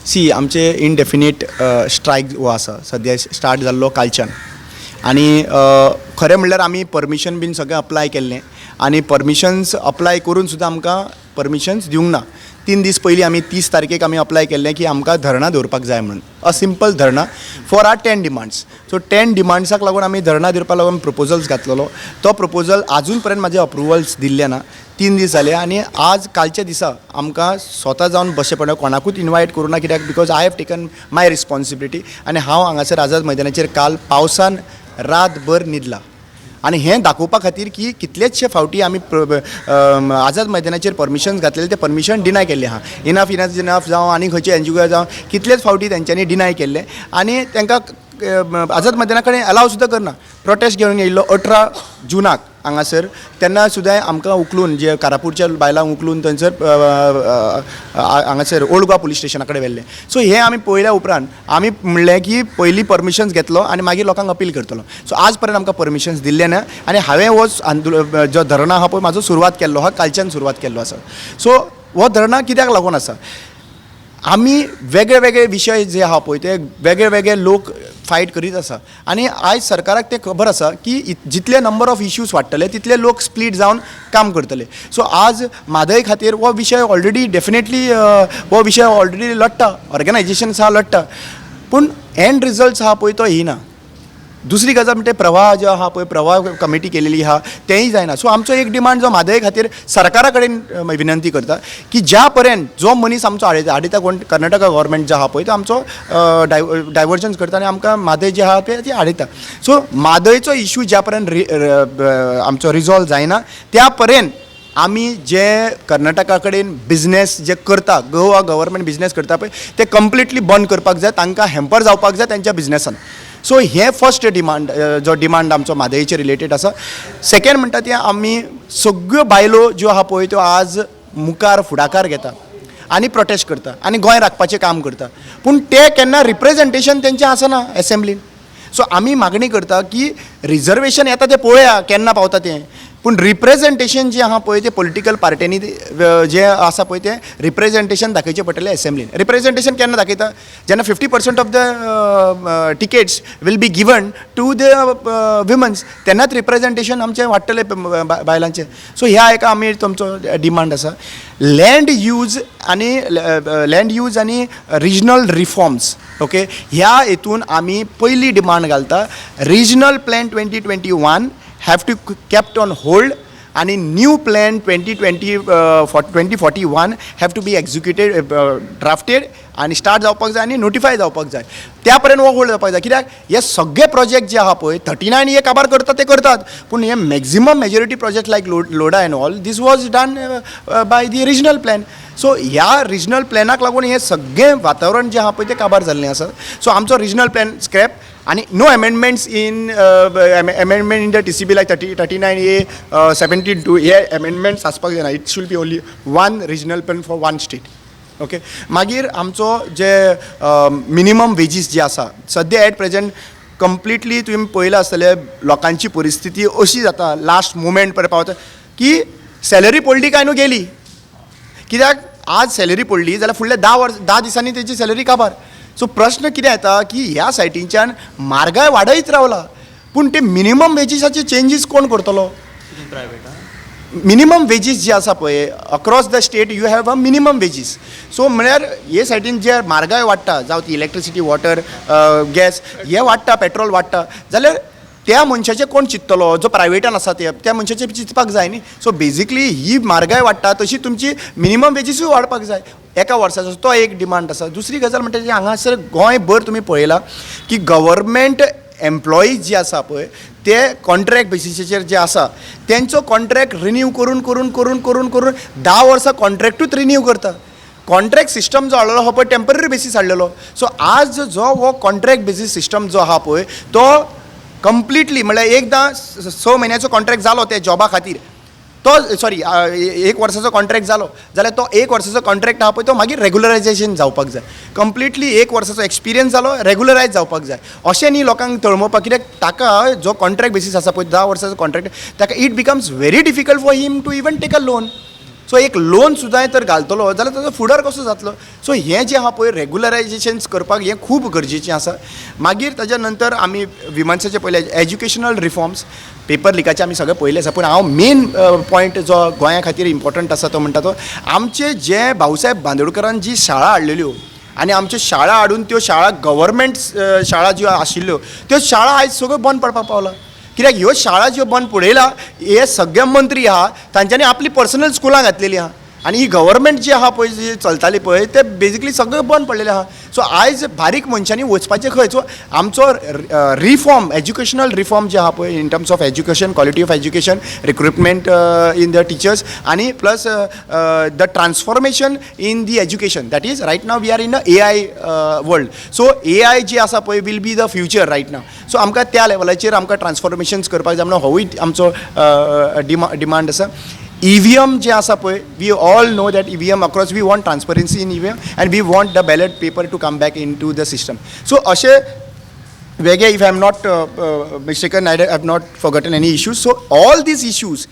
C, आमचे इनडेफिनीट strike हो आसा सद्या स्टार्ट जाल्लो कालच्यान आनी खरें म्हणल्यार आमी परमिशन बीन सगळें अप्लाय केल्लें आनी परमिशन्स अप्लाय करून सुद्दां आमकां परमिशन्स दिवंक ना. 3 दीस पयलीं आमी 30 तारखेक आमी अप्लाय केल्लें की आमकां धरणां दवरपाक जाय म्हणून, a simple dharna for our 10 demands. So 10 डिमांड्साक लागून आमी धरणां दवरपाक लागून प्रपोजल्स घातलेलो. तो प्रपोजल आजून पर्यंत म्हाजे अप्रुवल्स दिल्ले ना. 3 दीस जाले आनी आज कालच्या दिसा आमकां स्वता जावन बसचें पडलें. कोणाकूच इनवायट करूं ना कित्याक because I have taken my responsibility. आनी हांव हांगासर आझाद मैदानाचेर काल पावसान रातभर न्हिदला आनी हें दाखोवपा खातीर की कितलेचशे फावटी आमी आझाद मैदानाचेर परमिशन्स घातलेले, ते परमिशन डिनाय केल्ले आहा. इनफ is enough जावं आनी खंयचे एनजीओ जावं, कितलेच फावटी तेंच्यांनी डिनाय केल्ले आनी तांकां आझाद मैदाना कडेन अलाव सुद्दां करना. प्रोटेस्ट घेवन येयल्लो 18 जुनाक हांगासर, तेन्ना सुद्दां आमकां उखलून, जे कारापूरच्या बायलांक उखलून थंयसर हांगासर ओल्ड गोवा पुलीस स्टेशना कडेन व्हेल्लें. सो हें आमी पळयल्या उपरांत आमी म्हणलें की पयलीं परमिशन्स घेतलो आनी मागीर लोकांक अपील करतलो. सो आज पर्यंत आमकां परमिशन्स दिल्ले ना आनी हांवें हो आंदोलन जो धरणां आहा पळय, म्हाजो सुरवात केल्लो आहा, कालच्यान सुरवात केल्लो आसा. सो हो धरणां कित्याक लागून आसा? आमी वेगळे वेगळे विशय जे आहा पळय, ते वेगळे वेगळे लोक फायट करीत आसा आनी आयज सरकाराक तें खबर आसा की जितले नंबर ऑफ इश्यूज वाडटले, तितले लोक स्प्लीट जावन काम करतले. सो आज म्हादय खातीर हो विशय ऑलरेडी, डेफिनेटली हो विशय ऑलरेडी लडटा, ऑर्गनायजेशन्स आहा लडटा, पूण एंड रिजल्ट्स आहा पळय तो येना. दुसरी गजाल म्हणजे प्रवाह जो आहा पळय, प्रवाह कमिटी केलेली आहा, तेंय जायना. सो आमचो एक डिमांड जो म्हादय खातीर सरकारा कडेन विनंती करता की ज्या पर्यंत जो मनीस आमचो आडयता आडयता कोण, कर्नाटका गव्हर्मेंट जो आहा पळय, तो आमचो डायवर्जन्स करता आनी आमकां म्हादय जी आहा पळय ती आडयता. सो म्हादयचो इशू ज्या पर्यंत आमचो रिजॉल्व जायना, त्या पर्यंत आमी जे कर्नाटका कडेन बिजनेस जे करता, गोवा गव्हर्मेंट बिजनेस करता पळय, ते कंप्लिटली बंद करपाक जाय. तांकां हॅम्पर जावपाक जाय तेंच्या बिजनेसान. सो हें फर्स्ट डिमांड, जो डिमांड आमचो म्हादयचेर रिलेटेड आसा. सेकेंड म्हणटा तें, आमी सगळ्यो बायलो ज्यो आहा पळय, त्यो आज मुखार फुडाकार घेता आनी प्रोटेस्ट करता आनी गोंय राखपाचें काम करता, पूण ते केन्ना रिप्रेजेंटेशन तेंचें आसना एसेंब्लीन. सो आमी मागणी करता की रिजर्वेशन येता तें पळोवया केन्ना पावता तें, पूण रिप्रेजेंटेशन जें आहा पळय, तें पॉलिटिकल पार्ट्यांनी जें आसा पळय, तें रिप्रेजेंटेशन दाखयचें पडटलें एसेंब्लीन. रिप्रेजेंटेशन केन्ना दाखयता? जेन्ना 50% of the tickets will be given to the womens, तेन्नाच रिप्रेजेंटेशन आमचें वाडटलें बायलांचें. सो ह्या एका आमी तुमचो डिमांड आसा. लँड यूज आनी रिजनल रिफॉर्म्स, ओके, ह्या हेतून आमी पयली डिमांड घालता, Regional Plan 2021 have to kept on hold आणि new plan 2041 have to be executed, drafted आनी स्टार्ट जावपाक जाय आनी नोटिफाय जावपाक जाय. त्या पर्यंत हो होल्ड जावपाक जाय, कित्याक हे सगळे प्रोजेक्ट जे आहा पळय, 39 हे काबार करता ते करतात, पूण हे maximum majority project like Lodha and all this was done by the regional plan. So ह्या रिजनल प्लॅनाक लागून हें सगळें वातावरण जें आहा पळय, तें काबार जाल्लें आसा. सो आमचो रिजनल प्लॅन स्क्रॅप आणि no amendments in amendment in the TCB like 39A, 72 hey amendments आसपाक जायना. It should be only one regional plan for one state, okay? मागीर आमचो जे मिनिमम वेजीस जे आसा, सद्या एट प्रेजेंट कंप्लिटली तुमी पळयलां आसतलें, लोकांची परिस्थिती अशी जाता, लास्ट मुमेंट पर्यंत पावता की सॅलरी पडली काय न्हू गेली. कित्याक आज सॅलरी पडली जाल्यार फुडल्या 10 वर्स 10 दिसांनी तेजी सॅलरी काबार. सो प्रश्न कितें येता की ह्या सायटींच्यान म्हारगाय वाडयत रावला, पूण ते मिनिमम वेजीसाचे चेंजीस कोण करतलो? मिनिमम वेजीस जे आसा पळय, across the state you have a minimum wages. So म्हळ्यार हे सायडीन जे म्हारगाय वाडटा, जावं ती इलेक्ट्रिसिटी, वॉटर, गॅस हे वाडटा, पेट्रोल वाडटा, जाल्यार त्या मनशाचें कोण चिंततलो जो प्रायवेटान आसा? ते त्या मनशाचें चिंतपाक जाय न्ही. सो बेजिकली ही म्हारगाय वाडटा तशी तुमची मिनिमम वेजीसूय वाडपाक जाय एका वर्साचो. तो एक डिमांड आसा. दुसरी गजाल म्हणटा ती, हांगासर गोंयभर तुमी पळयलां की गव्हर्मेंट एम्प्लॉईज जे आसा पळय, ते कॉन्ट्रॅक्ट बेसिसाचेर जे आसा, तेंचो कॉन्ट्रॅक्ट रिन्यू करून करून करून करून करून 10 वर्सां कॉन्ट्रॅक्टूच रिन्यू करता. कॉन्ट्रॅक्ट सिस्टम जो हाडलेलो आहा पळय, टेंपररी बेसीस हाडलेलो. सो आज जो हो कॉन्ट्रॅक्ट बेसीस सिस्टम जो आहा पळय, तो कंप्लिटली, म्हणल्यार एकदां 6 म्हयन्याचो कॉन्ट्रॅक्ट जालो त्या जॉबा खातीर, तो, सॉरी, एक वर्साचो कॉन्ट्रॅक्ट जालो जाल्यार तो एक वर्साचो कॉन्ट्रॅक्ट आहा पळय, तो मागीर रेगुलरायजेशन जावपाक जाय. कंप्लिटली एक वर्साचो एक्सपिरियन्स जालो, रेगुलरायज जावपाक जाय. अशें न्ही लोकांक तळमळपाक, कित्याक ताका जो कॉन्ट्रॅक्ट बेसीस आसा पळय, 10 वर्साचो कॉन्ट्रॅक्ट, ताका it becomes very difficult for him to even take a loan. So एक लोन सुद्दां तर घालतलो जाल्यार ताजो फुडार कसो जातलो? सो हें जें आहा पळय, रेगुलरायजेशन्स करपाक हें खूब गरजेचें आसा. मागीर ताज्या नंतर आमी विमन्साचें पयलें, एज्युकेशनल रिफॉर्म्स, पेपर लिकाचे आमी सगळें पयलें आसा. पूण हांव मेन पॉयंट जो गोंया खातीर इम्पॉर्टंट आसा तो म्हणटा तो आमचे जे भाऊसाहेब बांदोडकरान जी शाळा हाडलेल्यो आनी आमच्यो शाळा हाडून त्यो शाळा, गव्हर्मेंट शाळा ज्यो आशिल्ल्यो, त्यो शाळा आयज सगळ्यो बंद पडपाक पावला. कित्याक ह्यो शाळा ज्यो बंद पडयला, हे सगळे मंत्री आहा तांच्यांनी आपली पर्सनल स्कुलां घातलेली आहा आनी ही गव्हर्मेंट जी आहा पळय, जी चलताली पळय, ते बेजिकली सगळें बंद पडलेलें आहा. सो आयज बारीक मनशांनी वचपाचें खंय? सो आमचो रिफॉर्म, एज्युकेशनल रिफॉर्म जे आहा पळय, in terms of education, quality of education, recruitment in the teachers आनी plus the transformation in the education, that is, right now we are in a AI world. So AI जी आसा पळय will be the future right now. So आमकां त्या लेवलाचेर आमकां ट्रान्सफॉर्मेशन्स करपाक जाय म्हणून होवूय आमचो डिमांड आसा. ईव्हीएम जे आसा पळय, we all know that EVM across, we want transparency in EVM and we want the ballot paper to come back into the system. So अशें वेगळे, if I am not mistaken, I have not forgotten any issues. So all these issues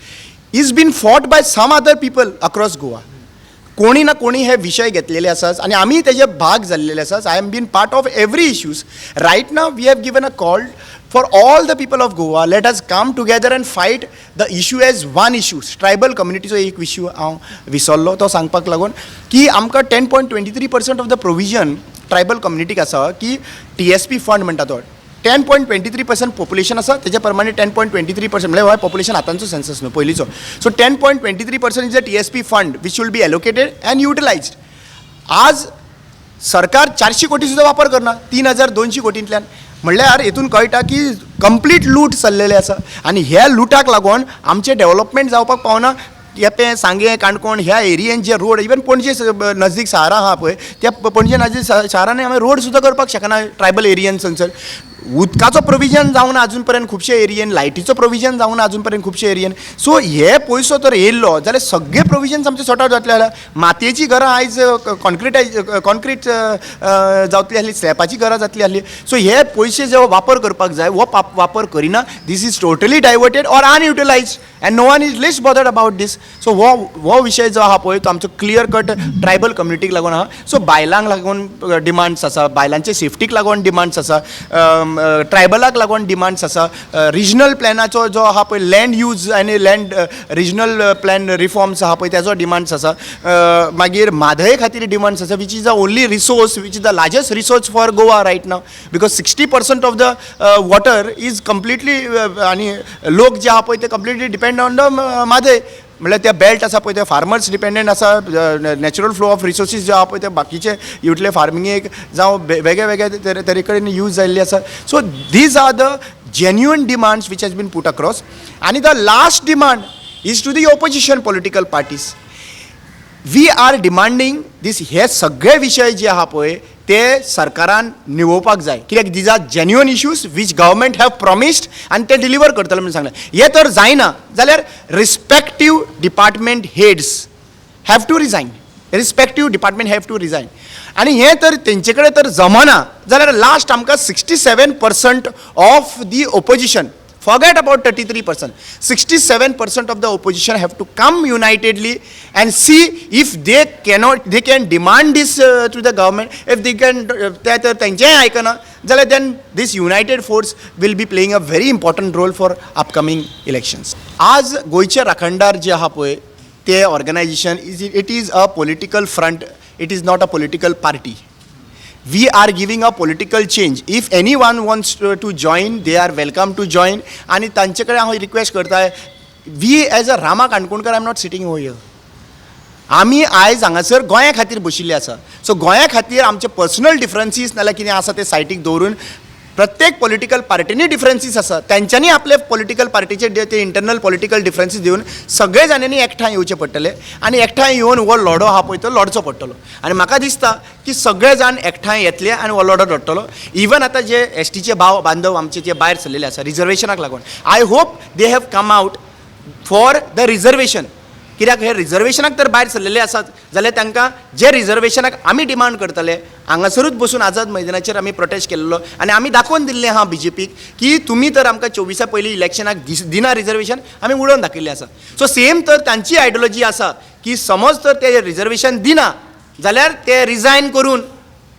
is been fought by some other people across Goa. कोणी ना कोणी हे विशय घेतलेले आसात आनी आमी तेजे भाग जाल्लेले आसात. I am been part of every issues. Right now we have given a call for all the people of Goa, let us come together and fight the issue as one issue. Tribal कम्युनिटीचो एक issue हांव विसरलो तो सांगपाक लागून की आमकां 10.23% of the provision tribal कम्युनिटीक आसा की टीएसपी फंड म्हणटा तो 10.23% population आसा, तेच्या प्रमाणे 10.23% म्हणल्यार हो पॉप्युलेशन आतांचो सेन्सस न्हू, पयलींचो. So 10.23% is a TSP fund which will be allocated and utilized. आज सरकार 400 कोटी सुद्दां वापर करना 3200 कोटींतल्यान. म्हणल्यार हेतून कळटा की कंप्लीट लूट चल्लेलें आसा आनी ह्या लुटाक लागून आमचें डेवलपमेंट जावपाक पावना. केपें, सांगें, काणकोण ह्या एरियेन जे रोड, इवन पणजे नजदीक शारां आहा पळय, त्या पणजे नजदीक शारांनी आमी रोड सुद्दां करपाक शकना. ट्रायबल एरियन थंयसर उदकाचो प्रोविजन जावना अजून पर्यंत खुबशे एरियेन, लायटीचो प्रोविजन जावना अजून पर्यंत खुबशे एरियेन. सो हे पयसो तर येयल्लो जाल्यार सगळे प्रोविजन्स आमचे सॉर्ट आउट जातले. जाल्यार मातयेचीं घरां आयज कॉन्क्रिटायज कॉन्क्रीट जातली आसली, स्लॅबाचीं घरां जातली आसली. सो हे पयशे जे वापर करपाक जाय हो वापर करिना. This is totally diverted or unutilized and no one is least bothered about this. So हो विशय जो आहा पळय, तो आमचो क्लियर कट ट्रायबल कम्युनिटीक लागून आहा. सो बायलांक लागून डिमांड्स आसा, बायलांचे सेफ्टीक लागून डिमांड्स आसा, ट्रायबलाक लागून डिमांड्स आसा. रिजनल प्लॅनाचो जो आहा पळय, लँड यूज आनी लँड रिजनल प्लॅन रिफॉर्म्स आहा पळय, तेजो डिमांड्स आसा. मागीर म्हादय खातीर डिमांड्स आसा, which is the only resource, which is the largest resource for Goa right now, because 60% of the water is completely आनी लोक जे आहा पळय ते completely depend on the Mhadei. म्हणल्यार ते बेल्ट आसा पळय, ते फार्मर्स डिपेंडंट आसा. नॅचरल फ्लो ऑफ रिसोर्सीस जे आहा पळय, ते बाकीचे इतले फार्मिंगेक जावं वेगळे वेगळे तरे कडेन यूज जाल्ले आसा. So these are the genuine demands which has been put across. आनी the last demand is to the opposition political parties. We are demanding this, हे सगळे विशय जे आहा पळय ते सरकारान निवोवपाक जाय, कित्याक these are genuine issues which government have promised आनी ते डिलिवर करतले म्हणून सांगलें. हें तर जायना जाल्यार respective department heads have to resign, respective department have to resign. आनी हें तर तेंचे कडेन तर जमना जाल्यार लास्ट आमकां 67% of the opposition, forget about 33%, 67% of the opposition have to come unitedly and see if they cannot, they can demand this to the government. If they can, ते तर तेंचेंय आयकना जाल्यार then this united force will be playing a very important role for upcoming elections. आज गोंयचे राखणदार जे आहा पळय, ते organization is, it is a political front, it is not a political party. We are giving a political change. If anyone wants to join, they are welcome to join. आनी तांचे कडेन हांव रिक्वेस्ट करता, we as a Rama Kankonkar, I am not sitting over here. आमी आयज हांगासर गोंया खातीर बशिल्ले आसा. सो गोंया खातीर आमचे पर्सनल डिफरन्सीस नाल्यार कितें आसा ते सायटीक दवरून, प्रत्येक पॉलिटिकल पार्टीनी डिफरन्सीस आसा, तेंच्यांनी आपले पॉलिटिकल पार्टीचे ते इंटरनल पॉलिटिकल डिफरन्सीस दिवन सगळे जाणांनी एकठांय येवचें पडटलें आनी एकठांय येवन हो लढो आहा पळय तो लढचो पडटलो. आनी म्हाका दिसता की सगळे जाण एकठांय येतले आनी हो लढो लढटलो. इवन आतां जे एसटीचे भाव बांधव आमचे जे भायर सरलेले आसा रिजर्वेशनाक लागून, I hope they have come out for the reservation. कित्याक कित्याक हे रिजर्वेशनाक तर भायर सरलेले आसात जाल्यार तांकां जे रिजर्वेशनाक आमी डिमांड करतले, हांगासरूच बसून आझाद मैदानाचेर आमी प्रोटेस्ट केल्लो आनी आमी दाखोवन दिल्लें आहा बीजेपीक की तुमी तर आमकां 24 पयलीं इलेक्शनाक दिना रिजर्वेशन, आमी उडोवन दाखयल्लें आसा. सो सेम तर तांची आयडियोलॉजी आसा की समज तर ते रिजर्वेशन दिना जाल्यार ते रिजायन करून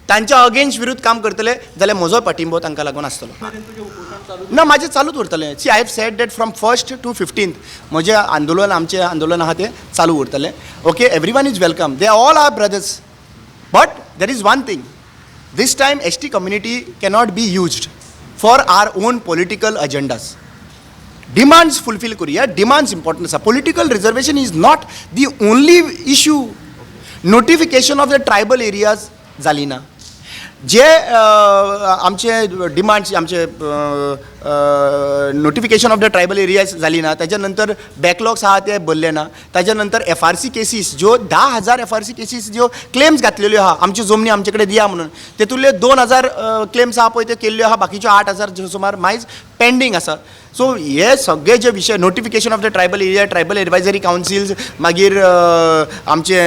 तांच्या अगेन्स्ट विरुद्ध काम करतले जाल्यार म्हजो पाठिंबो तांकां लागून आसतलो. ना, म्हाजें चालूच उरतलें. See, I have said that from 1st to 15th म्हजें आंदोलन, आमचें आंदोलन आहा तें चालू उरतलें. Okay, everyone is welcome, they all are brothers, but there is one thing, this time ST community cannot be used for our own political agendas. Demands fulfil करुया, demands important आसा. Political reservation is not the only issue. Notification of the tribal areas जाली ना, जे आमचे demands, आमचे notification of the tribal areas जाली ना, ताच्या नंतर बॅकलॉग्स आहा ते भरले ना, ताच्या नंतर एफआरसी केसीस ज्यो 10,000 एफआरसी केसीस ज्यो क्लेम्स घातलेल्यो आहा, आमच्यो जमनी आमचे कडेन दिया म्हणून, तेतूंतले 2000 क्लेम्स आहा पळय ते केल्ल्यो आहा, बाकीच्यो 8000 सुमार मायज पेंडींग आसा. सो हे सगळे जे विशय, notification of the tribal area, tribal advisory councils, मागीर आमचे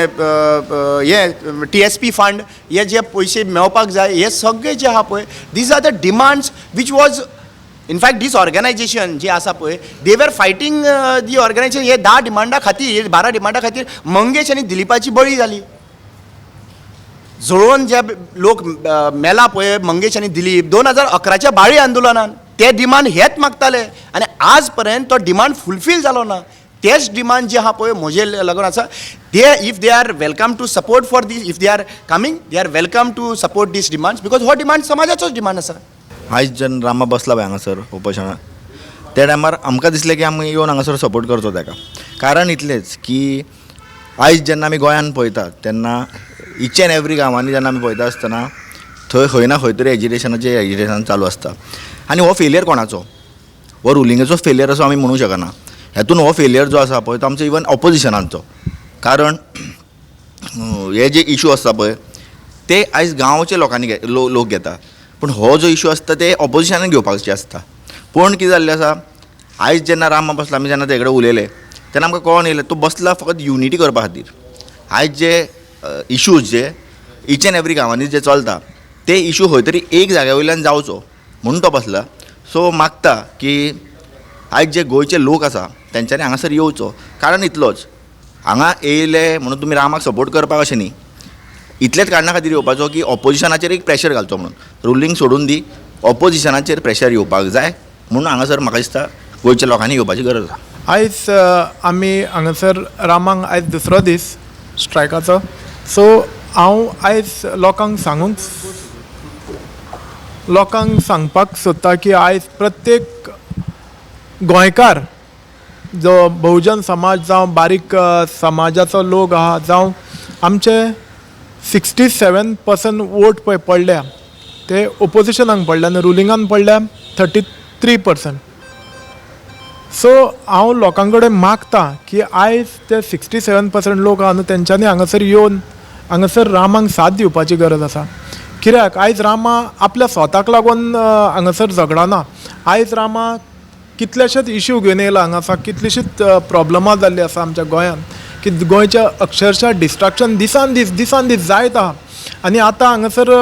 हे टीएसपी फंड, हे जे पयशे मेळपाक जाय, हे सगळे जे आहा पळय, these are the demands which was in fact this organization जे आसा पळय, they were fighting the organization. हे 10 डिमांडा खातीर, 12 डिमांडा खातीर मंगेश आनी दिलीपाची बळी जाली. जळोवन जे लोक मेला पळय, मंगेश आनी दिलीप, 2011च्या बाळी आंदोलनान ते डिमांड हेच मागताले आनी आज पर्यंत तो डिमांड फुलफील जालो ना. तेच डिमांड जे आहा पळय म्हजे लागून आसा ते, if they are welcome to support for this, if they are coming, they are welcome to support these demands, because हो डिमांड समाजाचोच डिमांड आसा. आयज जेन्ना रामा बसला पळय हांगासर उपोशणाक, त्या टायमार आमकां दिसलें की आमी येवन हांगासर सपोर्ट करचो ताका. कारण इतलेंच की आयज जेन्ना आमी गोंयान पळयतात तेन्ना इच एन्ड एवरी गांवांनी जेन्ना आमी पळयता आसतना थंय खंय ना खंय तरी एजिटेशनाचें एजिटेशन चालू आसता. आनी हो फेलियर कोणाचो? हो रुलिंगाचो फेलियर असो आमी म्हणूंक शकना. हेतून हो फेलियर जो आसा पळय तो आमचो इवन ऑपोजिशनांचो. कारण हे जे इशू आसता पळय ते आयज गांवच्या लोकांनी लोक घेता, पूण हो जो इशू आसता ते ऑपोजिशनान घेवपाचे आसता. पूण कितें जाल्लें आसा, आयज जेन्ना रामा बसला, आमी जेन्ना तेजे कडेन उलयले तेन्ना आमकां कळोन येयलें तो बसला फकत युनिटी करपा खातीर. आयज जे इशूज जे इच एन्ड एवरी गांवांनी जे चलता ते इशू खंय तरी एक जाग्या वयल्यान जावचो म्हणून तो बसला. सो मागता की आयज जे गोंयचे लोक आसा तेंच्यांनी हांगासर येवचो. कारण इतलोच, हांगा येयले म्हणून तुमी रामाक सपोर्ट करपाक अशें न्ही, इतलेच कारणा खातीर येवपाचो की ऑपोजिशनाचेर एक प्रेशर घालचो म्हणून. रुलींग सोडून दी, ऑपोजिशनाचेर प्रेशर येवपाक जाय म्हणून हांगासर म्हाका दिसता गोंयच्या लोकांनी येवपाची गरज आसा. आयज आमी हांगासर रामांक आयज दुसरो दीस स्ट्रायकाचो. सो हांव आयज लोकांक सांगपाक सोदता की आयज प्रत्येक गोंयकार जो बहुजन समाज जावं बारीक समाजाचो लोक आहा, जावं आमचे 67% वोट पळय पडल्या ते ओपोजिशनाक पडल्या आनी रुलिंगान पडल्या 33%. सो हांव लोकां कडेन मागता की आयज ते 67% लोक आहा न्हू, तेंच्यांनी हांगासर येवन हांगासर रामाक साथ दिवपाची गरज आसा. कित्याक आयज रामा आपल्या स्वताक लागून हांगासर झगडना. आयज रामा कितलेशेच इश्यू घेवन येयला हांगासर, कितलीशीच प्रॉब्लमां जाल्लीं आसा आमच्या गोंयांत की गोंयच्या अक्षरशा डिस्ट्रक्शन दिसान दीस दिसान दीस जायत आहा. आनी आतां हांगासर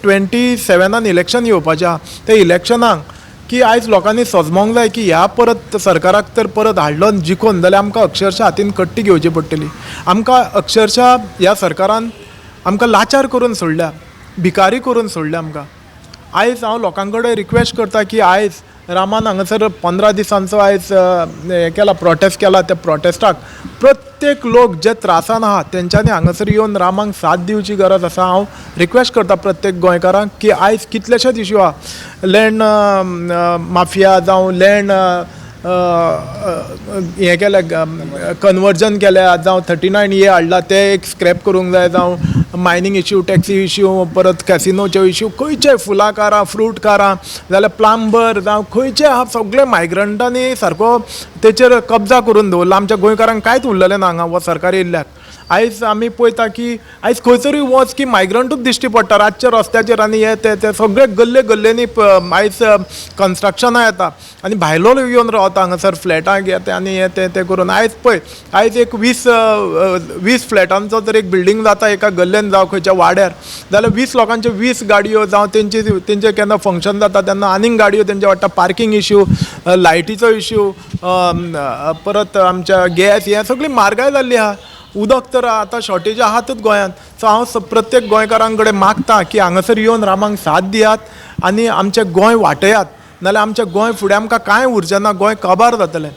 27 इलेक्शन येवपाचें आहा. त्या इलेक्शनाक की आयज लोकांनी सजमोंक जाय की ह्या परत सरकाराक तर परत हाडलो जिखोन जाल्यार आमकां अक्षरशा हातीन कट्टी घेवची पडटली. आमकां अक्षरशा ह्या सरकारान आमकां लाचार करून सोडल्या, भिकारी करून सोडल्या आमकां. आयज हांव लोकां कडेन रिक्वेस्ट करता की आयज रामान हांगासर 15 दिसांचो आयज हें केला, प्रोटेस्ट केला. त्या प्रोटेस्टाक प्रत्येक लोक जे त्रासान आहा तेंच्यांनी हांगासर येवन रामाक साथ दिवची गरज आसा. हांव रिक्वेस्ट करता प्रत्येक गोंयकारांक की आयज कितलेशेच इश्यू आहा, लँड माफिया जावं लँड हें केलें, कन्वर्जन केल्या, जावं 39A हाडला ते एक स्क्रॅप करूंक जाय, जावं मायनींग इश्यू, टॅक्सी इश्यू, परत कॅसिनोचे इश्यू, खंयचे फुलां कारां, फ्रूट कारां, जाल्यार प्लांबर जावं खंयचे आहा, सगळे मायग्रंटांनी सारको तेचेर कब्जा करून दवरला. आमच्या गोंयकारांक कांयच उरलेलें ना हांगा हो सरकार येयल्ल्याक. आयज आमी पळयता की आयज खंयसरूय वच की मायग्रंटूच दिश्टी पडटा रातचे रस्त्याचेर आनी हे ते ते सगळे गल्ले गल्ल्यांनी आयज कन्स्ट्रक्शनां येता आनी भायलो लोक येवन रावता हांगासर फ्लॅटां घेता आनी हे ते ते करून. आयज पळय, आयज एक 20 फ्लॅटांचो जर एक बिल्डींग जाता एका गल्लेन जावं खंयच्या वाड्यार जाल्यार 20 लोकांच्यो 20 गाडयो जावं तेंचे केन्ना फंक्शन जाता तेन्ना आनीक गाडयो तेंचे वाडटा. पार्कींग इश्यू, लायटीचो इश्यू, परत आमच्या गॅस, हें सगळी म्हारगाय जाल्ली आहा. उदक तर आतां शॉर्टेज आहातच गोंयांत. सो हांव प्रत्येक गोंयकारां कडेन मागता की हांगासर येवन रामाक साथ दियात आनी आमचें गोंय वाटयात, नाल्यार आमचें गोंय फुडें आमकां कांय उरचें ना, गोंय काबार जातलें.